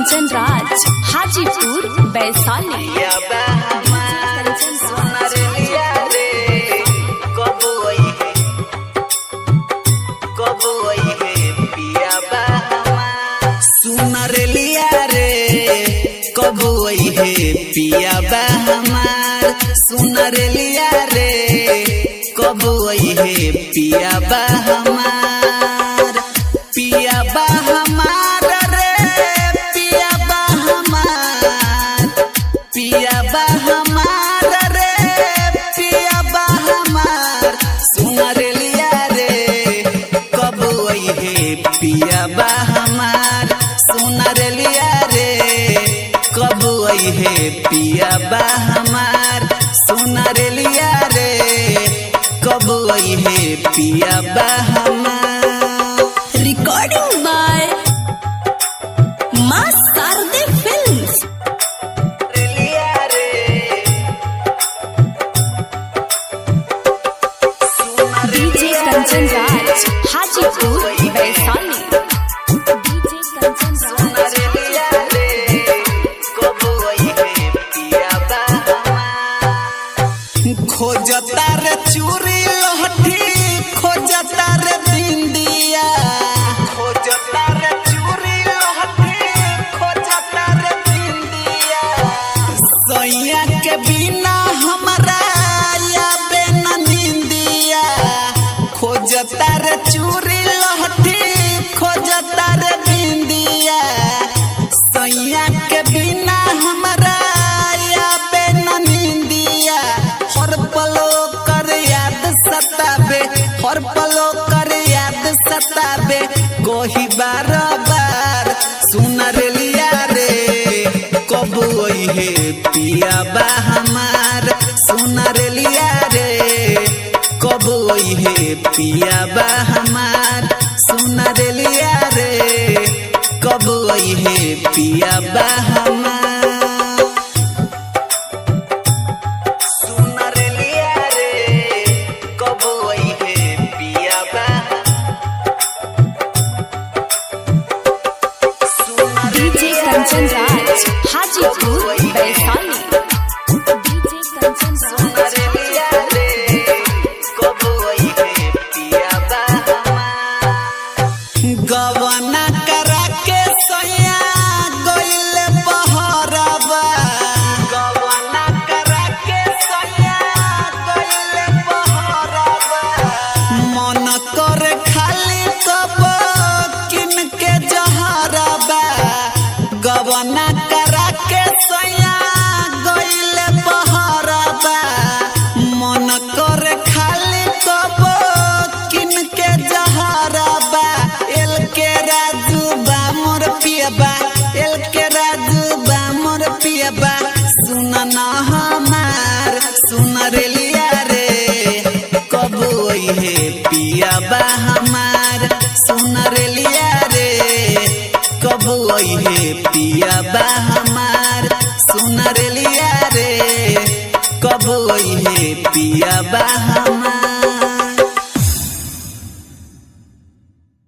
कंचन राज, हाजीपुर वैशाली। सुनर लिया रे कब हे पिया बा हमार, सुनर लिया रे कब हे पिया बा हमार, पिया बा हमार रे पिया बा हमार, पिया बा हमार रे पिया बा हमार, सुनर लिया रे कब हे पिया बा हमार, सुनर लिया रे कब हे पिया बा हमार, सुनर लिया रे कब हे पिया बा हमार। रिकॉर्डिंग बाय माँ शारदे फिल्म्स। लिया रे डीजे कंचन राज, हाजीपुर वैशाली। डीजे कंचन राज, लिया रे कब हे पिया बा हमार। खोजता रे चूरी लहठी, खोजता रे बिंदिया, खोजता रे चूरी लहठी, खोजता रे बिंदिया, सैया के बिना हमरा आवे न निंदिया, खोजता रे चूरी लहठी, खोजता रे बिंदिया, सैया के बिना हमरा आवे न निंदिया, हर पलो कर याद सताबे, हर पलो कर याद सताबे, कोही बार बार सुनर लिया रे कब हे पिया बा हमार, सुनर लिया रे कब हे पिया बा हमार, सुनर लिया रे कब हे पिया बा हमार। सुनर लिया रे कब हे पिया बा, डीजे कंचन राज, हाजीपुर वैशाली। डीजे कंचन राज, लिया रे कब हे पिया बा हमार। गवना करा के सैया गइल बहरबा, गवना करा के सैया गइल बहरबा, मन कर खाली कब किन के जहरबा, गवना करा के सैया गइल बहरबा, मन कर खाली कब किन के जहरबा, एल के राजू बा मोर पियबा, एल के राजू बा मोर पियबा, सुन न हमार, सुन रे लिया रे कब हे पिया बा हमार, सुन रे लिया रे कब हे पिया बा हमार, सुन रे लिया रे कब हे पिया बा।